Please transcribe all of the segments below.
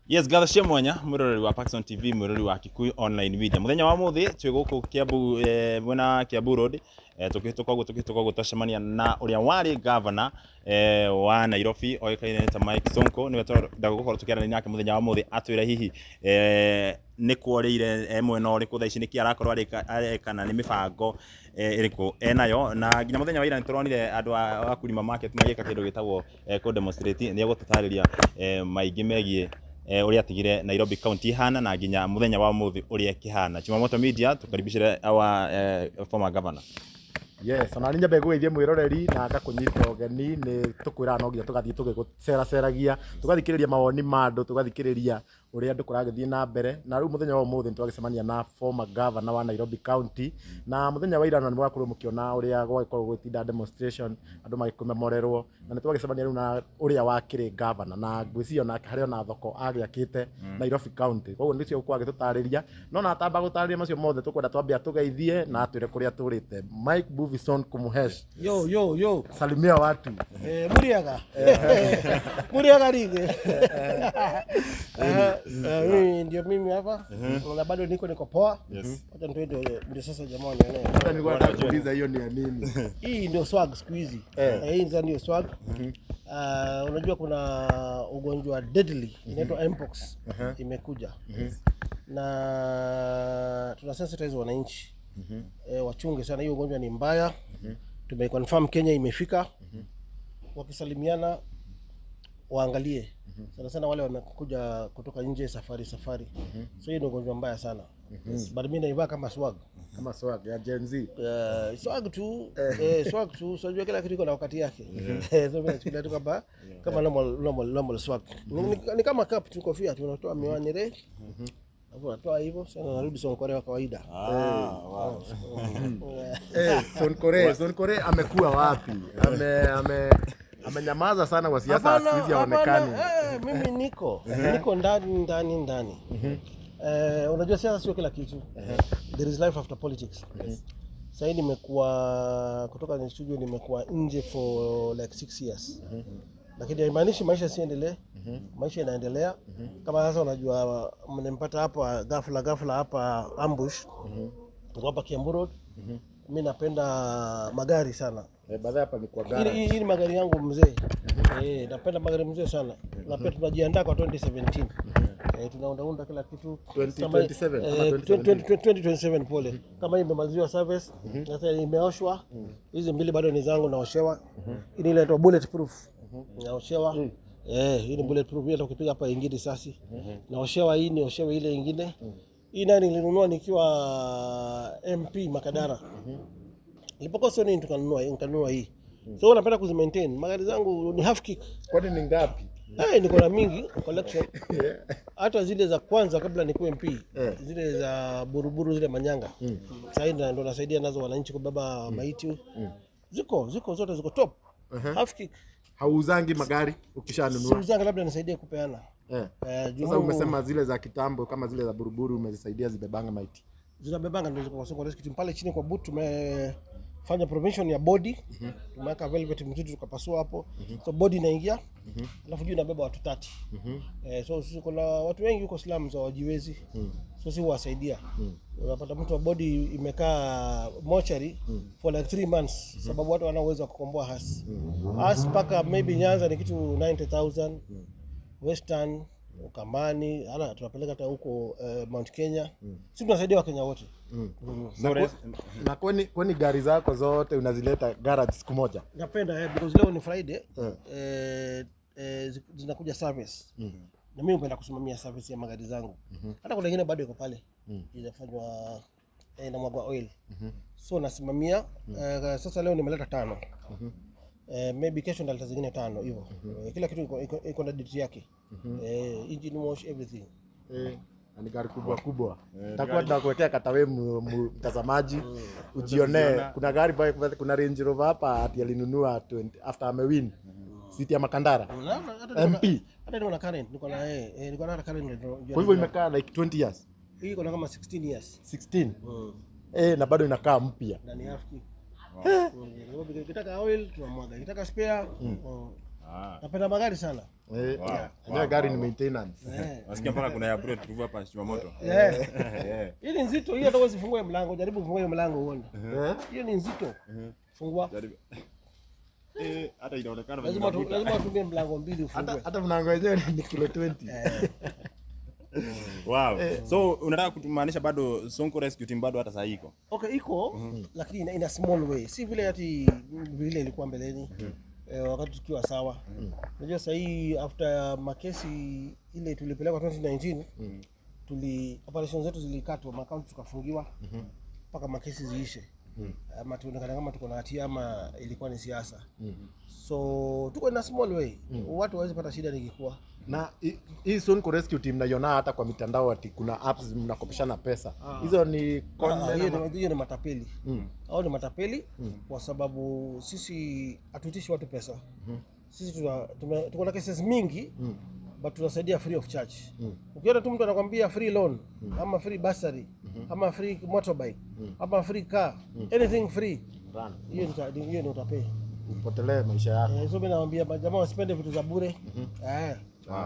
Yes, ngatho cia mwanya mwiroreri wa Paxson TV, mwiroreri wa Kikuyu Online Media. Muthenya wa muthi twi guku Kiambu, mwena wa Kiambu Road, tukihituka uguo, tukihituka uguo, twacemania na uria wari governor wa Nairobi oikaine ta Mike Sonko. Niwe twenda gukorwo tukiarania nake muthenya wa muthi, atwire hihi nĩ kworĩire mwena ũrĩkũ thaa ici, nĩkĩ arakorwo areka na nĩ mĩbango ĩrĩkũ enayo. Na nginya mũthenya wa ira nĩtũronire andũ a Wakulima Market magĩka kĩndũ gĩtagwo kũ demonstrate. Nĩ egũtũtarĩria maingĩ megiĩ ũrĩa atigire Nairobi County ihana na nginya mũthenya wa ũmũthĩ ũrĩa ĩkĩhana. Chumamoto Media, tukaribishire our former governor. Yes, ona niĩ nyambe ngũgeithie mwĩroreri na ngakũnyita ũgeni. Nĩ tũkwĩraga no nginya tũgathiĩ tũgĩceraceragia, tũgathikĩrĩria mawoni ma andũ, tũgathikĩrĩria ũrĩa andũ kũragĩthiĩ na mbere. Na rĩu mũthenya wa ũmũthĩ nĩ twagĩcemania na former governor wa Nairobi County. Na mũthenya wa ira nĩ mũgakorwo mũkĩona ũrĩa gwagĩkorwo gwĩtinda demonstration, andũ magĩkũmemorerwo, na nĩ twagĩcemania rĩu na ũrĩa wakĩrĩ governor, na ngwĩciria onake harĩ ona thoko agĩakĩte Nairobi County. Koguo nĩcio gũkorwo agĩtũtarĩria, no na atamba gũtarĩria macio mothe, tũkwenda twambe atũgeithie na atwĩre kũrĩa tũrĩte. Mike Buvison Kumuhesh. Yo, yo, yo. Salimia watu. Muriaga. Muriaga rige. Mimi ndio mimi hapa. Na bado niko poa. Wacha ndio ndio sasa jamaa wanionee. Hata nilikuwa nataka kuuliza hiyo ni ya nini. Hii ndio swag siku hizi. Hii ndio swag. Unajua kuna ugonjwa deadly inaitwa Mpox imekuja. Na tuna sensitize wananchi. Wachunge sana, hiyo ugonjwa ni mbaya. Tumeconfirm Kenya imefika. Wakisalimiana waangalie sana sana wale wamekuja kutoka nje safari safari. So hiyo ni ugonjwa mbaya sana. But mimi naivaa kama swag. Kama swag ya Gen Z. Swag tu, swag tu. So unajua kila kitu iko na wakati yake. So mimi nachukulia tu kama normal normal normal swag. Ni kama cap tu, kofia tu, unatoa miwani re. Alafu unatoa hivyo, sasa narudi Sonkore wa kawaida. Ah, wow. Sonkore, Sonkore amekuwa wapi? Ame amenyamaza sana kwa siasa siku hizi haonekani. Hapana, mimi niko ndani ndani ndani. Unajua siasa sio kila kitu. There is life after politics. Sasa nimekuwa kutoka ni studio, nimekuwa nje for like 6 years. Lakini haimaanishi maisha siendelee. Maisha inaendelea. Kama sasa unajua mnempata hapa ghafla ghafla hapa ambush. Tuko hapa Kiambu Road. Mimi napenda magari sana. Baadaye hapa ni kwa Hii garage. hii ni magari yangu mzee. Napenda magari mzee sana. Na pia tunajiandaa kwa 2017. Tunaundaunda kila kitu. 2027 ama 20, 2027, pole. Kama hii imemaliziwa service, sasa imeoshwa. Hizi mbili bado ni zangu, naoshewa. Hii ni ile inaitwa bulletproof. Naoshewa. Hii ni bulletproof, hata ukipiga hapa ingine risasi. Naoshewa hii, nioshewe ile ingine. Hii nani nilinunua nikiwa MP Makadara. Nilipokuwa Sony tukanunua, nikanunua hii. So napenda kuzimaintain. Magari zangu ni half kick. Kwani ni ngapi? Niko na mingi collection. Hata zile za kwanza kabla nikuwe MP, zile za buruburu, zile manyanga. Sasa ndo nasaidia nazo wananchi kubeba maiti. Ziko zote ziko top. Half kick. Hauuzangi magari ukishanunua? Siuzanga, labda nisaidie kupeana. Juu Sasa umesema zile za kitambo kama zile za buruburu umezisaidia zibebanga maiti. Zinabebanga, ndio ziko kwa Sonko Rescue Team. Pale chini kwa boot tumefanya provision ya body. Tumeweka velvet mzuri, tukapasua hapo. So body inaingia. Alafu juu inabeba watu 30. So sisi kuna watu wengi huko slums hawajiwezi. So si huwasaidia. Unapata mtu wa body imekaa mochari for like 3 months sababu watu wana uwezo wa kukomboa hearse. Hearse mpaka maybe Nyanza ni kitu 90,000. Western, Ukambani, ala tunapeleka hata huko Mount Kenya. Sisi tunasaidia Wakenya wote. Na kwani gari zako zote unazileta garage siku moja? Napenda, because leo ni Friday, zinakuja service. Na mimi hupenda kusimamia service ya magari zangu. Hata kuna ingine bado iko pale. Inafanywa, inamwagwa oil. So nasimamia, sasa leo nimeleta tano. Maybe kesho ndaleta zingine tano hivyo. Kila kitu iko na date yake. Engine wash, everything. Na ni gari kubwa kubwa. Takuwa tunakuwekea katawe mtazamaji ujionee. Kuna gari kuna Range Rover hapa ati alinunua 20 after amewin city ya Makandara. Unaona, hata niko na- MP. Hata niko na current, niko na current Kwa hivyo imekaa like 20 years. Hii iko na kama 16 years. 16. Na bado inakaa mpya. Na ni half kick. Sababu ikitaka oil tunamwaga, ikitaka spare. Ah. Napenda magari sana. Eh, Wow. enyewe Wow, gari wow, ni maintenance. Nasikia mpaka kuna ya bulletproof hapa Chimamoto. Eh. Eh. Hii ni nzito, hiyo hata huwezi fungua hiyo mlango, jaribu kufungua hiyo mlango uone. Eh? Hiyo ni nzito. Fungua. Jaribu. Eh, hata inaonekana venye Lazima unavuta. lazima utumie mlango mbili ufungue. Hata mlango wenyewe ni kilo 20. Wow. So unataka kutumaanisha bado Sonko Rescue Team bado hata sasa iko. Okay, iko lakini in a small way, si vile ati vile ilikuwa mbeleni wakati tukiwa sawa. Unajua sasa hii after makesi ile tulipelekwa 2019 tuli operation zetu zilikatwa, maakaunti tukafungiwa mpaka makesi ziishe, ama tuonekana kama tuko na hatia ama ilikuwa ni siasa. So tuko in a small way, watu hawezi pata shida nikikuwa Na hii Sonko Rescue Team naiona hata kwa mitandao ati kuna apps mnakopeshana pesa. Hizo ni con Ah, hiyo ni matapeli. Hao ni matapeli kwa sababu sisi hatuitishi watu pesa. Sisi tuko na cases mingi but tunasaidia free of charge. Ukiona tu mtu anakwambia free loan ama free bursary ama free motorbike ama free car, anything free, Run. hiyo ni utapeli. Upotelee maisha yako. Eh, so mimi nawaambia majamaa wasipende vitu za bure. Eh. Wow.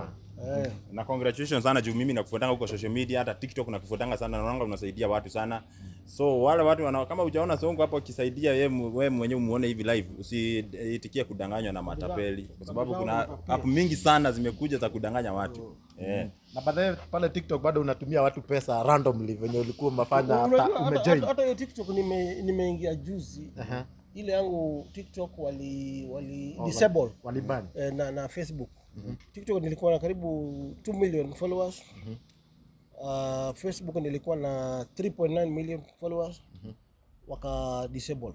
Eh. Na congratulations sana juu mimi nakufuatanga huko social media, hata TikTok nakufuatanga sana, naona unasaidia watu sana. So wale watu kama hujaona Sonko hapo akisaidia wewe mwenyewe muone hivi live, usiitikie kudanganywa na matapeli, kwa sababu kuna app mingi sana zimekuja za kudanganya watu. Eh. Na baadaye pale TikTok bado unatumia watu pesa randomly venye ulikuwa umefanya after Unajua, umejoin. hata hiyo TikTok nimeingia juzi. Ile yangu TikTok wali disable. Waliban. Eh, na Facebook. TikTok nilikuwa na karibu 2 million followers. Facebook nilikuwa na 3.9 million followers. Waka disable.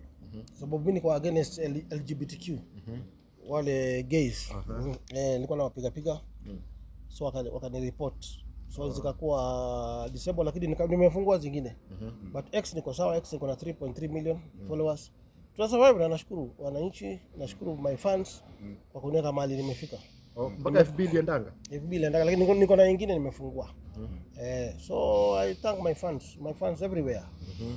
Sababu mimi niko against LGBTQ. Wale gays. Eh, nilikuwa nawapiga piga. So wakanireport. So zikakuwa disable, lakini nimefungua zingine. But X niko sawa, X niko na 3.3 million followers. Tuna survive na nashukuru wananchi, nashukuru my fans kwa kuniweka mahali nimefika. Oh, mpaka FB iliendanga. FB iliendanga, lakini niko na ingine nimefungua. Eh, so I thank my fans everywhere.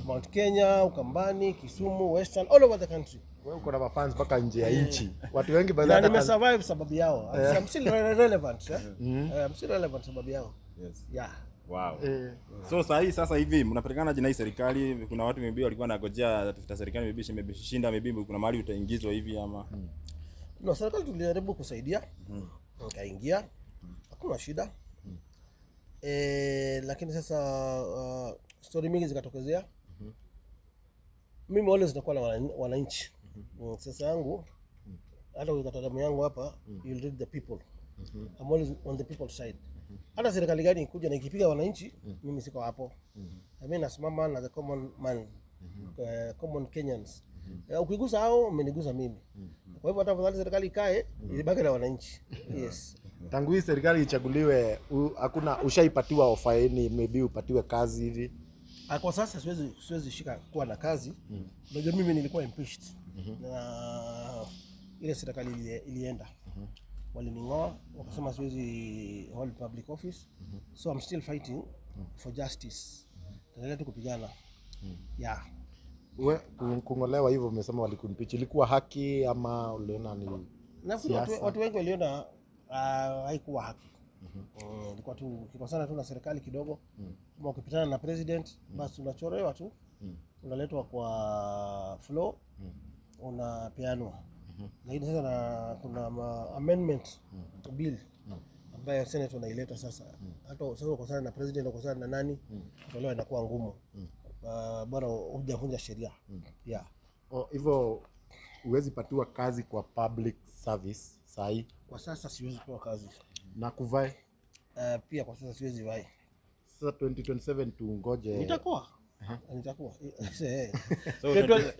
Mount Kenya, Ukambani, Kisumu, Western, all over the country. Wewe uko na mafans mpaka nje ya nchi. Watu wengi by the Na way hata nimesurvive sababu yao. I'm still relevant, eh? Eh, I'm still relevant sababu yao. Yes. Yeah. Wow. Eh, So saa hii sasa hivi mnapatikana na hii serikali? Kuna watu maybe walikuwa wanangojea tafuta serikali maybe imeshinda, maybe kuna mahali utaingizwa hivi ama? No, serikali tulijaribu kusaidia, nikaingia, hakuna shida. Eh, lakini sasa story mingi zikatokezea. Mimi always nakuwa na wananchi. Sasa yangu hata ukikata damu yangu hapa, you'll read the people. I'm always on the people side. Hata serikali gani ikuja na ikipiga wananchi, mimi siko hapo. Mimi nasimama na the common man, common Kenyans. Ukigusa hao umenigusa mimi. Kwa hivyo hata afadhali serikali ikae ibaki na wananchi. Yes. Tangu hii serikali ichaguliwe hakuna ushaipatiwa ofa yani maybe upatiwe kazi hivi? Ah, kwa sasa siwezi shika kuwa na kazi. Unajua mimi nilikuwa impeached na ile serikali ilienda. Walining'oa wakasema siwezi hold public office. So I'm still fighting for justice. Naendelea tu kupigana. Yeah. We, kung'olewa hivyo umesema walikuimpeach, ilikuwa haki ama uliona ni Nafikiri siasa? watu wengi waliona haikuwa haki. Ilikuwa tu ukikosana tu na serikali kidogo, ama ukipitana na president, basi unachorewa tu, unaletwa kwa floor, unapeanwa. Lakini sasa na kuna amendment bill ambayo Senate wanaileta sasa. Hata sasa ukosana na president, ukosana na nani, kutolewa inakuwa ngumu. Bora hujavunja sheria. Yeah. Oh, hivyo huwezi patiwa kazi kwa public service sahi? Kwa sasa siwezi pewa kazi. Na kuvie? Pia kwa sasa siwezi vie. Sasa 2027 tuungoje? Nitakuwa. Eh. So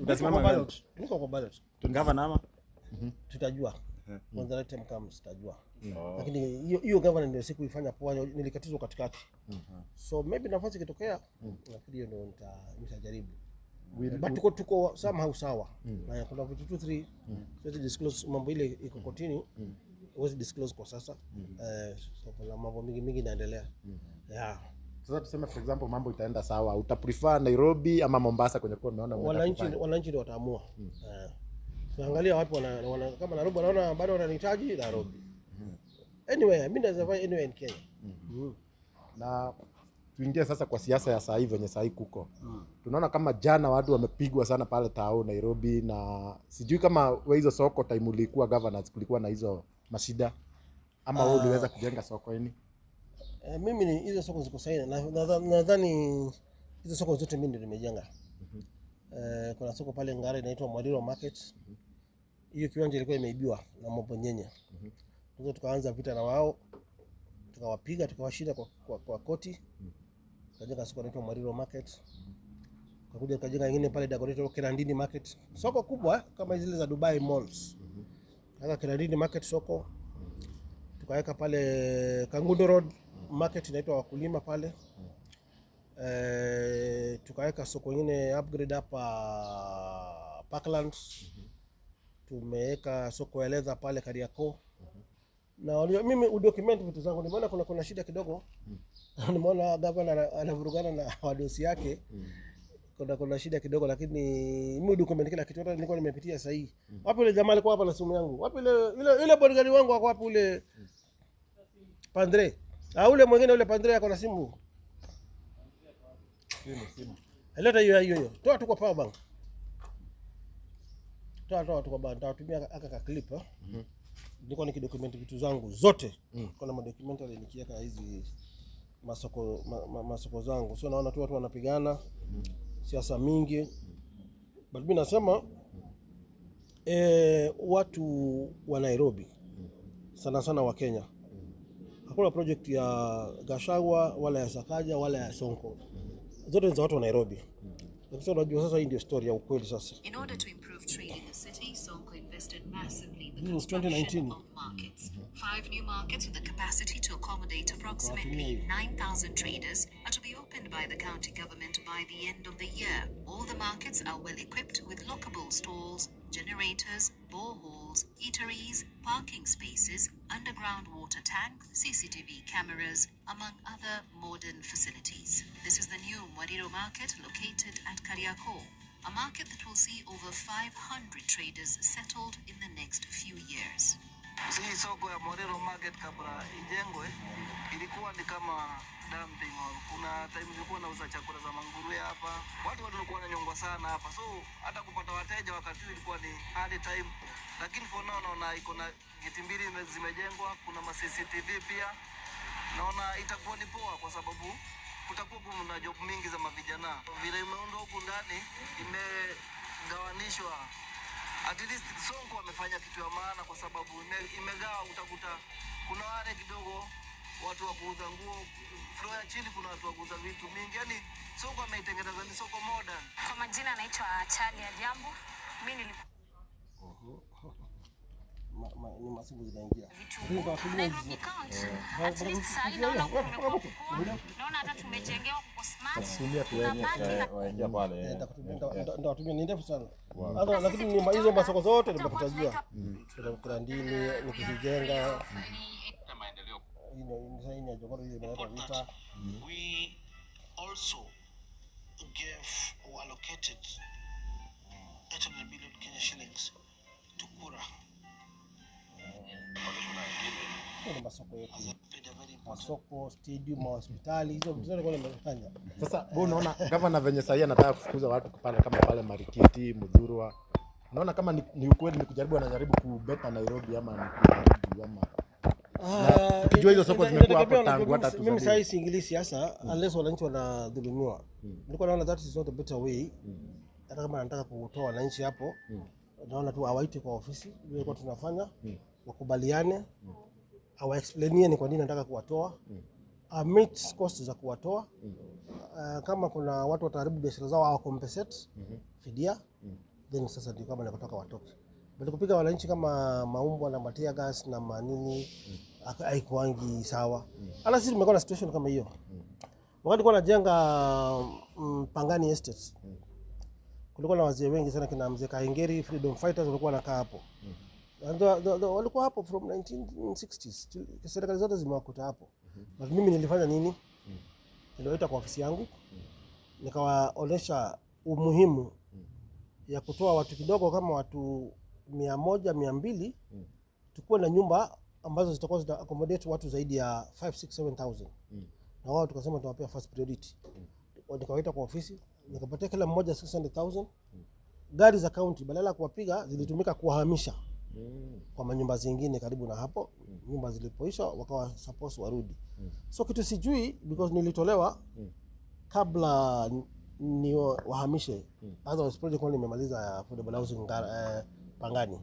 utasimama Niko kwa ballot. Niko kwa ballot. Gavana ama? Tutajua. When the right time comes tutajua. Oh. Lakini hiyo hiyo governor ndio sikuifanya poa, nilikatizwa katikati. So maybe nafasi ikitokea, nafikiri hiyo ndio nitajaribu. But tuko somehow sawa. Na kuna vitu 2 3 siwezi disclose, mambo ile iko kotini. Huwezi disclose kwa sasa. Eh, so kuna mambo mingi mingi inaendelea. Yeah. Sasa tuseme for example mambo itaenda sawa, utaprefer Nairobi ama Mombasa kwenye kuwa umeona umeenda Wananchi kufanya? wananchi ndio wataamua. Eh. Tunaangalia wapi wana kama Nairobi wanaona bado wananihitaji Nairobi. Anyway, mimi naweza fanya anywhere in Kenya. Na tuingie sasa kwa siasa ya saa hii venye saa hii kuko. Tunaona kama jana watu wamepigwa sana pale tao Nairobi, na sijui kama we hizo soko time ulikuwa governors kulikuwa na hizo mashida ama wewe uliweza kujenga soko ini? Mimi ni hizo soko ziko sahihi. Nadhani hizo soko zote mimi ndio nimejenga. Kuna soko pale Ngara inaitwa Mwariro Market. Hiyo kiwanja ilikuwa imeibiwa na Mobonyenye. Sasa tukaanza vita na wao, tukawapiga, tukawashinda kwa koti. Tukajenga soko inaitwa Mwariro Market. Tukakuja tukajenga nyingine pale Dagoretti Kirandini Market. Soko kubwa kama zile za Dubai Malls. Sasa Kirandini Market soko tukaweka pale Kangundo Road Market inaitwa Wakulima pale. Tukaweka soko nyingine upgrade hapa Parklands. Tumeweka soko ya leather pale Kariakoo. Na mimi udocument vitu zangu, nimeona kuna shida kidogo. Nimeona governor anavurugana na wadosi yake. Kuna shida kidogo, lakini mimi udocument kila kitu. Hata nilikuwa nimepitia sasa hii. Wapi yule jamaa alikuwa hapa na simu yangu? Wapi yule bodyguard wangu ako wapi ule Pandre? Ah, ule mwingine ule Pandre ako na simu. Simu. Leta hiyo hiyo. Toa tu kwa power bank. Toa tu kwa bank. Nitawatumia aka ka clip. Nilikuwa nikidocument vitu zangu zote. Kuna madocumentary nikiweka hizi masoko masoko zangu. So naona tu watu wanapigana siasa mingi. But mimi nasema watu wa Nairobi sana sana wa Kenya, hakuna project ya Gachagua wala ya Sakaja wala ya Sonko. Zote ni za watu wa Nairobi. Lakini unajua sasa hii ndio story ya ukweli sasa. In order to improve trade in the city, Sonko invested massively in the This was construction 2019. of markets. 5 new markets with the capacity to accommodate approximately 9,000 traders are to be opened by the county government by the end of the year. All the markets are well equipped with lockable stalls, generators, boreholes, eateries, parking spaces, underground water tank, CCTV cameras, among other modern facilities. This is the new Mwariro Market located at Kariakoo, a market that will see over 500 traders settled in the next few years. Hii soko ya Mwariro Market kabla ijengwe ilikuwa ni kama dumping hall. Kuna time nilikuwa nauza chakula za manguruwe hapa, watu walikuwa wananyongwa sana hapa, so hata kupata wateja wakati huo ilikuwa ni hard time, lakini for now naona iko na geti mbili zimejengwa, kuna ma CCTV pia, naona itakuwa ni poa kwa sababu kutakuwa kuna job mingi za mavijana. Vile imeundwa huku ndani imegawanishwa, at least Sonko amefanya kitu ya maana kwa sababu imegawa. Utakuta kuna wale kidogo watu wa kuuza nguo, floor ya chini kuna watu wa kuuza vitu mingi, yani Sonko ameitengeneza ni soko modern. Kwa majina naitwa Charlie Adhiambo. Mimi nilikuwa Ni masimu zinaingia. vitunguu Nairobi County. At least sasa naona huku kumekuwa kupoa. Naona hata tumejengewa kuko smart. Tumia Kuna tuweke. parking. Waingia pale. Nitawatumia, ni ndefu sana. Hata lakini ni hizo masoko zote nimekutajia. Kuna Kirandini nikizijenga. Hii ni ya Jogoo, hii inaleta vita. We also gave or allocated 800 billion Kenya shillings to Kura. Hiyo ni masoko yetu. Masoko, stadium, hospitali, hizo vitu zote kwa nimefanya. Sasa wewe unaona gavana venye sahii anataka kufukuza watu pale kama pale Marikiti, Muthurwa. Unaona kama ni ukweli ni kujaribu anajaribu kubeta Nairobi ama ni kujaribu ama tukijua hizo soko zimekuwa hapo tangu hata Mimi tuzaliwe. sasa hii siingilii siasa unless wananchi wanadhulumiwa. Nilikuwa naona that is not a better way. Hata kama anataka kutoa wananchi hapo, naona tu awaite kwa ofisi vile kwa tunafanya, wakubaliane, awaexplainie ni kwa nini anataka kuwatoa, meet cost za kuwatoa. Kama kuna watu wataharibu biashara zao awa compensate fidia, then sasa ndio kama nakutoka watoke. But kupiga wananchi kama maumbwa na matia gas na manini haikuangi sawa. Hata sisi tumekuwa na situation kama hiyo. Wakati kwa najenga Pangani Estate, kulikuwa na wazee wengi sana, kina mzee Kahengeri, freedom fighters walikuwa wanakaa hapo. And walikuwa hapo from 1960s. Serikali zote zimewakuta hapo. But mimi nilifanya nini? Niliwaita kwa ofisi yangu, nikawaonesha umuhimu ya kutoa watu kidogo kama watu 100 200 tukuwe na nyumba ambazo zitakuwa zita accommodate watu zaidi ya 5 6 7000. Na wao tukasema tunawapea first priority. Nikawaita kwa ofisi, nikapatia kila mmoja 600,000. Gari za county badala ya kuwapiga zilitumika kuwahamisha kwa manyumba zingine karibu na hapo. Nyumba zilipoisha wakawa suppose warudi. So kitu sijui, because nilitolewa kabla ni wahamishe. Otherwise project kwa nimemaliza ya affordable housing Pangani.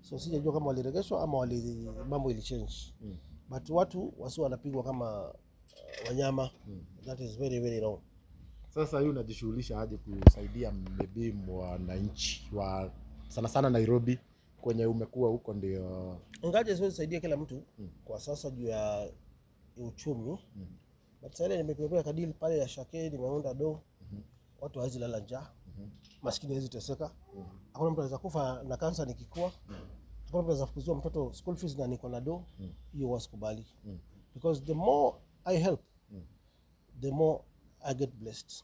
So sijajua kama waliregeshwa ama mambo ili change. But watu wasio wanapigwa kama wanyama. That is very very wrong. Sasa hii unajishughulisha aje kusaidia maybe wananchi wa sana sana Nairobi kwenye umekuwa huko ndio? Ingaje siwezi saidia kila mtu kwa sasa juu ya uchumi, but sasa ile nimepeleka kadeal pale ya Shake, nimeunda do, watu hawezi lala njaa, maskini hawezi teseka, hakuna mtu anaweza kufa na kansa nikikua, hakuna mtu anaweza fukuziwa mtoto school fees na niko na do. Hiyo wasikubali, because the more I help, the more I get blessed.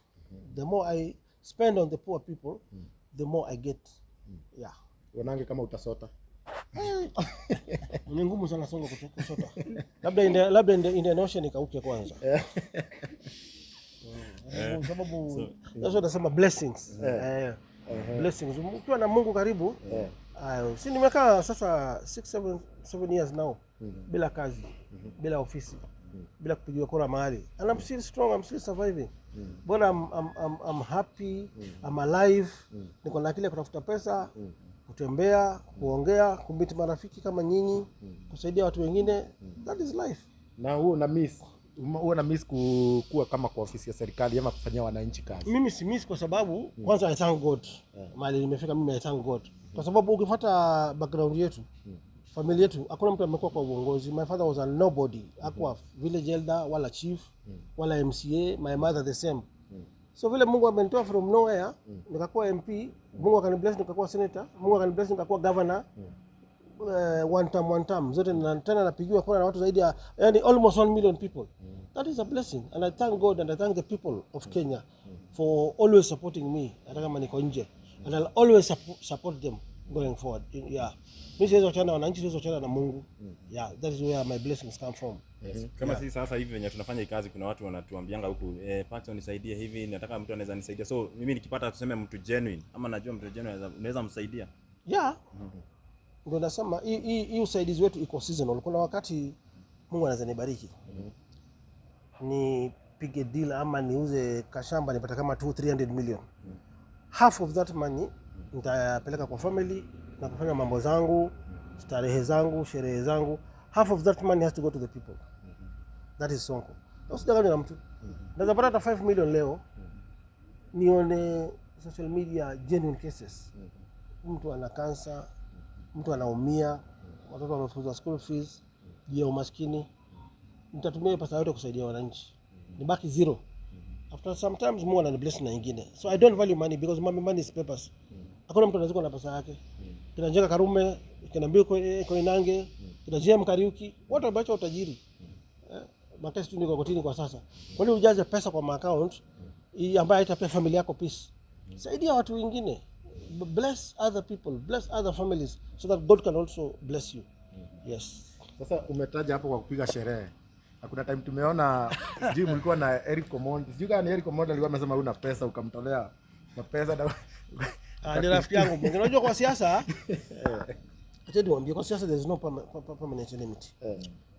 The more I spend on the poor people, the more I get. Yeah. Uonange kama utasota? Ni ngumu sana Sonko kusota. Labda Indian Ocean ikauke kwanza. Sababu that's what nasema, blessings. Blessings. Ukiwa na Mungu karibu, ayo, si nimekaa sasa 6 7 7 years now bila kazi, bila ofisi, bila kupigiwa kura mahali. And I'm still strong, I'm still surviving. Bora I'm happy, I'm alive. Niko na akili ya kutafuta pesa, kutembea, kuongea, kumeet marafiki kama nyinyi, kusaidia watu wengine. That is life. Na huo una miss kuwa kama kwa ofisi ya serikali ama kufanyia wananchi kazi? Mimi si miss kwa sababu kwanza I thank God. Mahali nimefika mimi, I thank God. Kwa sababu ukifuata background yetu, familia yetu, hakuna mtu amekuwa kwa uongozi. My father was a nobody. Hakuwa village elder wala chief wala MCA, my mother the same. So vile Mungu amenitoa from nowhere, nikakuwa MP, Mungu akanibless nikakuwa senator, Mungu akanibless nikakuwa governor. One term, one term zote na tena napigiwa kura na watu zaidi ya, yani, almost 1 million people. That is a blessing and I thank God and I thank the people of Kenya for always supporting me hata kama niko nje, and I'll always support them going forward. Yeah, mimi siwezi kuachana na wananchi, siwezi kuachana na Mungu. Yeah, that is where my blessings come from. Kama sisi sasa hivi venye tunafanya hii kazi, kuna watu wanatuambianga huku, "Pato, nisaidie hivi, nataka mtu anaweza nisaidia." So mimi nikipata, tuseme, mtu genuine ama najua mtu genuine unaweza msaidia? Yeah, ndio nasema hii usaidizi wetu iko seasonal. Kuna wakati Mungu anaweza nibariki nipige deal ama niuze kashamba nipate kama 2 300 million. Half of that money nitapeleka kwa family na kufanya mambo zangu, starehe zangu, sherehe zangu. Half of that money has to go to the people. That is Sonko. Na usidanganywe na mtu. Naweza pata hata 5 million leo, nione social media genuine cases, mtu ana kansa, mtu anaumia, watoto wamefukuzwa school fees juu ya umaskini, nitatumia hiyo pesa yote kusaidia wananchi, nibaki zero. After sometimes Mungu ananibless na ingine. So I don't value money because money is papers. Hakuna mtu anazikwa na pesa yake. Kina Njenga Karume, kina Mbiu Koinange, kina JM Kariuki, wote wameacha utajiri. Makesi tu niko kotini kwa sasa. Kwa nini ujaze pesa kwa account ambayo haitapea familia yako peace? Saidia watu wengine. Bless other people, bless other families so that God can also bless you. Yes. Sasa umetaja hapo kwa kupiga sherehe. Na kuna time tumeona, sijui mlikuwa na Eric Omondi. Sijui kama ni Eric Omondi alikuwa amesema una pesa, ukamtolea mapesa na Ah, ni rafiki yangu mwingine. Unajua kwa siasa, acha niwaambie, kwa siasa there is no permanent enmity.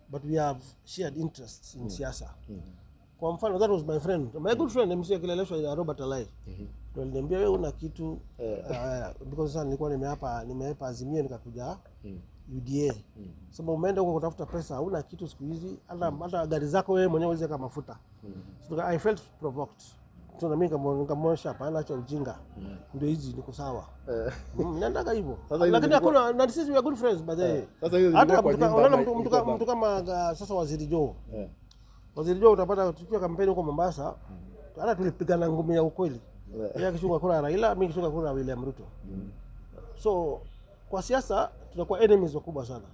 But we have shared interests in siasa. Kwa mfano, that was my friend, my good friend MC Kileleshwa ya Robert Alai. Ndio aliniambia, "Wewe una kitu," because sasa nilikuwa nimeapa Azimio nikakuja UDA. Sababu umeenda huko kutafuta pesa, hauna kitu siku hizi, hata gari zako wewe mwenyewe huwezi weka mafuta. So I felt provoked. So na mimi nikamwonyesha, "Hapana, acha ujinga. Ndio hizi, niko sawa." Naendaga hivyo. Sasa hizo Lakini zilikuwa- hakuna, na sisi we are good friends by the way. Sasa hizo Hata zilikuwa kwa nyumba unaona ama mtu ilikuwa mtu kama sasa Waziri Joe. Waziri Joe utapata tukiwa kampeni huko Mombasa, hata tulipigana ngumi ya ukweli. Yeye akichunga kura ya Raila, mimi nikichunga kura ya William Ruto. So kwa siasa tunakuwa enemies wakubwa sana.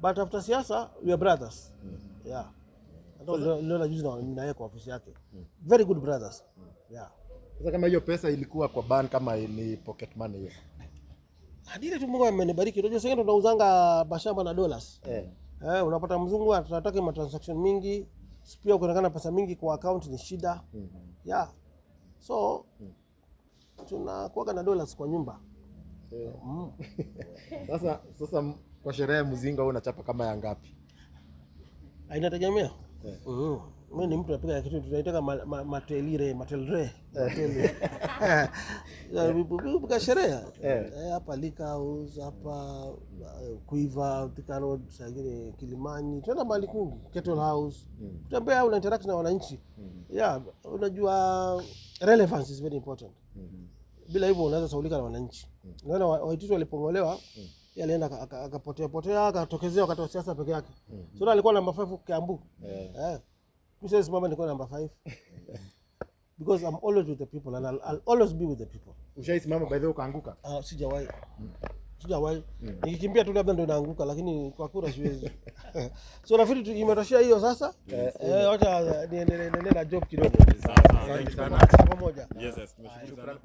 But after siasa we are brothers. Yeah. Hata leo na juzi na yeye kwa ofisi yake. Very good brothers. Yeah. Sasa kama hiyo pesa ilikuwa kwa bank kama ni pocket money hiyo? Hadi ile tu Mungu amenibariki. Unajua sasa tunauzanga mashamba na dollars. Eh. Eh, unapata mzungu anataka ma transaction mingi, pia ukionekana pesa mingi kwa account ni shida. Yeah. So tunakuwaga na dollars kwa nyumba. Sasa kwa sherehe mzinga wewe unachapa kama ya ngapi? Ah, inategemea. Mimi ni mtu napiga kitu tunaitaka matelire, matelre, matele. Pika sherehe. Eh, hapa Lake House, hapa Quiver, Thika Road, saa ingine Kilimani, tunaenda mahali kwingi, Kettle House. Kutembea una interact na wananchi. Yeah, unajua relevance is very important. Bila hivyo unaweza saulika na wananchi. Unaona Waititu walipong'olewa, yeye alienda akapotea potea akatokezea wakati wa siasa peke yake. So alikuwa namba 5 Kiambu. Eh. Mimi siwezi simama nilikuwa namba 5. Because I'm always with the people and I'll always be with the people. Ushaisimama by the way ukaanguka? Ah, sijawahi. Sijawahi. Nikikimbia tu labda ndo naanguka lakini kwa kura siwezi. So nafikiri imetoshea hiyo sasa. Eh, wacha niendelee na job kidogo. Sawa sawa. Asante sana. Pamoja. Yes, yes, tumeshukuru sana.